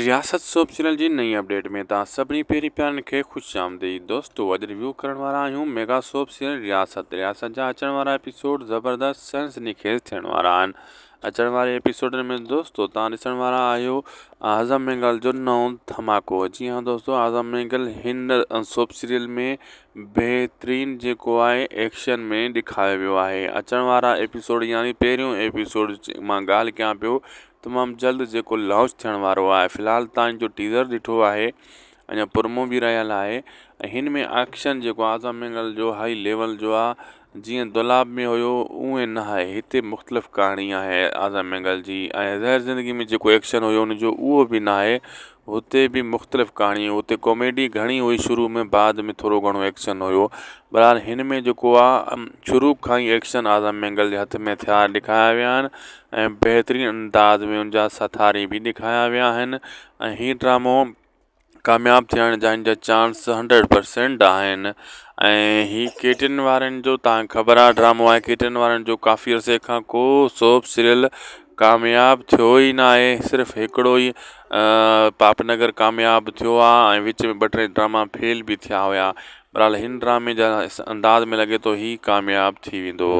رياست soap channel جي نئين اپڊيٽ ۾ توهان سڀني پهرين پيارن کي خوش آمديد دوستو اڄ ريويو ڪرڻ وارا آهيون ميگا سوپ سيريل رياست رياست جا اچڻ وارا ايپيسوڊ زبردست سنسني خيز ٿيڻ وارا آهن اچڻ واري ايپيسوڊن ۾ دوستو توهان ڏسڻ وارا آهيو اعظم مينگل جو نئون ڌماڪو جي ها دوستو اعظم مينگل هن سوپ سيريل ۾ بهترين جيڪو آهي ايڪشن ۾ ڏيکاريو ويو آهي اچڻ وارا ايپيسوڊ يعني پهريون ايپيسوڊ مان ڳالهه ڪيان پيو تمام جلد جيڪو لانچ ٿيڻ وارو آهي في الحال تان جو ٽيزر ڏٺو آهي اڃا پرومو به رهيل آهي ۽ هن ۾ ايڪشن جيڪو اعظم مينگل جو هائي ليول جو آهي جيئن دولاب ۾ هيو اونئن نه آهي هتي مختلف ڪهاڻي آهي اعظم مينگل جي ۽ زهر زندگي ۾ جيڪو ايڪشن هيو ان جو اهو به نه آهي هتي به مختلف ڪهاڻي هتي ڪاميڊي گهڻي هئي شروع ۾ بعد ۾ ٿورو گهڻو ايڪشن هيو بهرحال هن ۾ جيڪو آ شروع کان ئي ايڪشن اعظم مينگل جي هٿ ۾ ٿيا ڏيکاريا ويا آهن ۽ بهترين انداز ۾ ان جا ستاري به ڏيکاريا ويا آهن ۽ هي ڊرامو ڪامياب ٿيڻ جا هن جا چانس هنڊريڊ پرسينٽ آهن ۽ هي ڪي ٽي اين وارن جو تان خبر آ ڊرامو آهي ڪي ٽي اين وارن جو ڪافي عرصي کان ڪو سوپ سيريل ڪامياب ٿيو ئي ناهي صرف هڪڙو ئي پاپ نگر ڪامياب ٿيو آ ۽ وچ ۾ ٻه ٽي ڊراما فيل به ٿيا هيا بهرحال هن ڊرامي جا انداز ۾ لڳي ٿو هي ڪامياب ٿي ويندو.